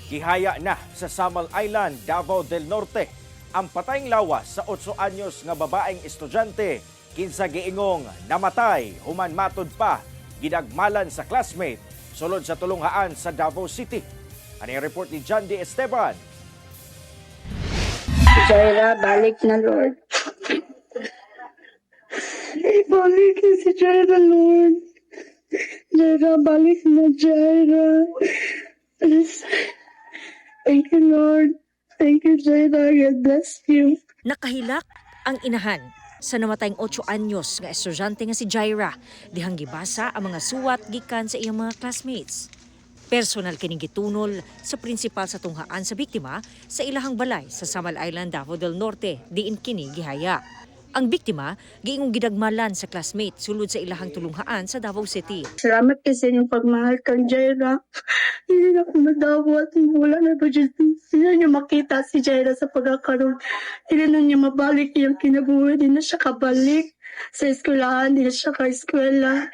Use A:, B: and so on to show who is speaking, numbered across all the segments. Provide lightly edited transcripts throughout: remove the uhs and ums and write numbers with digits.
A: Gihaya na sa Samal Island, Davao del Norte, ang patayng lawas sa 8 anyos nga babaeng estudyante kinsa giingong namatay human matud pa gidagmalan sa classmate sulod sa tulunghaan sa Davao City. Ani ang report ni John D. Esteban.
B: Jaira, balik na, Lord. Ibalik na si Jaira, Lord. Jaira, balik na, Jaira. Thank you, Lord. Thank you, Jaira. God bless you.
C: Nakahilak ang inahan sa namatayng 8 anyos nga estudyante nga si Jaira dihang gibasa ang mga suwat gikan sa iyang mga classmates. Personal kining gitunol sa prinsipal sa tunghaan sa biktima sa ilahang balay sa Samal Island, Davao del Norte, diin kini gihaya. Ang biktima giingong gidagmalan sa classmate sulod sa ilahang tulunghaan sa Davao City.
B: Salamat kasi sa inyong pagmahal kang Jaira. Hindi na ako madawat. Wala na ba dyan? Hindi na niya makita si Jaira sa pagkakaroon. Hindi na niya mabalik yung kinabuhi. Hindi na siya kabalik sa eskwelahan. Hindi na siya ka-eskwela.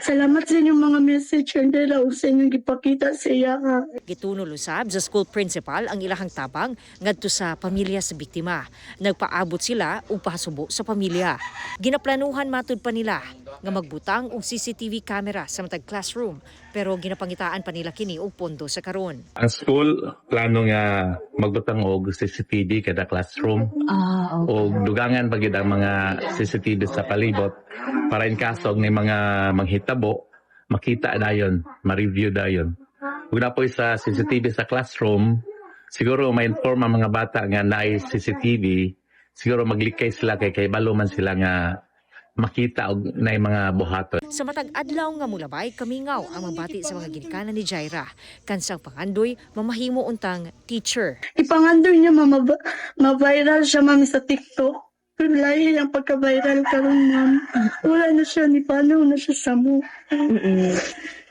B: Salamat sa inyong mga message kang Jaira ug sa inyong gipakita sa iya. Ha.
C: Gitunol usab sa school principal ang ilahang tabang ngadto sa pamilya sa biktima. Nagpaabot sila og pahasubo sa pamilya. Ginaplanuhan matud pa nila nga magbutang og CCTV camera sa matag classroom, pero ginapangitaan pa nila kini og pondo sa karon.
D: Ang school plano nga magbutang og CCTV kada classroom og dugangan pa gid ang mga CCTV sa palibot para in kaso og may mga manghitabo, makita dayon, ma-review dayon. Ug naa poy sa CCTV sa classroom, siguro ma-inform ang mga bata nga naay CCTV, siguro maglikay sila kay balo man sila nga makita og naay mga buhaton.
C: Sa matag adlaw nga mulabay, kamingaw ang mabati sa mga ginikanan ni Jaira. Kansang pangandoy, mamahimo untang teacher.
B: Ipangandoy niya, ma'am, ma-viral siya, ma'am, sa TikTok. Pero lahi ang pagka-viral karon, ma'am. Wala na siya, ni paano na siya sa mo.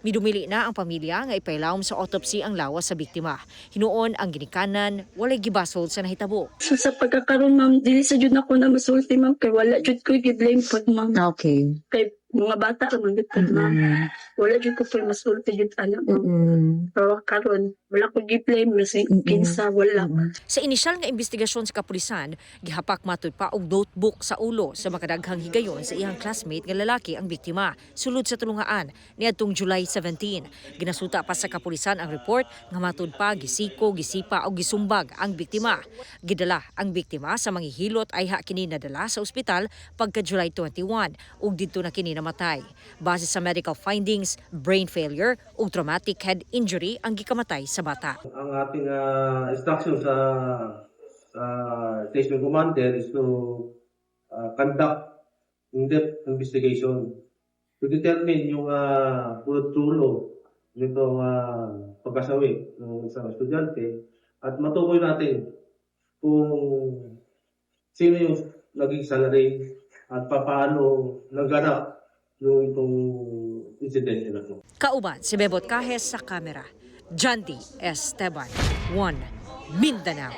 C: Midumili na ang pamilya nga ipailawom sa autopsy ang lawas sa biktima. Hinuon ang ginikanan, walay gibasol sa nahitabo.
B: So sa pagkakaroon, ma'am, dili sa jud ako na masulti, ma'am, kay wala jud ko gi-blame pod, ma'am. Kay mga bata man jud pod, ma'am. Wala jud ko pod masulti jud ana, ma'am. Pero karon wala ko gi-blame kasi kinsa wala.
C: Sa inisyal nga investigasyon sa kapulisan, gihapak matud pa og notebook sa ulo sa makadaghang higayon sa iyang classmate nga lalaki ang biktima sulod sa tulungaan niadtong July 17. Ginasuta pa sa kapulisan ang report nga matud pa gisiko, gisipa o gisumbag ang biktima. Gidala ang biktima sa manghihilot ayha kini nadala sa ospital pagka July 21 ug didto na kini namatay. Base sa medical findings, brain failure ug traumatic head injury ang gikamatay sa bata.
E: Ang ating instruction sa station commander is to conduct in-depth investigation to determine yung punot dulo nitong pagkasawi ng isang estudyante at matukoy natin kung sino yung naging salarin at paano naganap yung itong incident na to.
C: Kauban si Bebot Cajes sa kamera. Jandy Esteban, 1 Mindanao.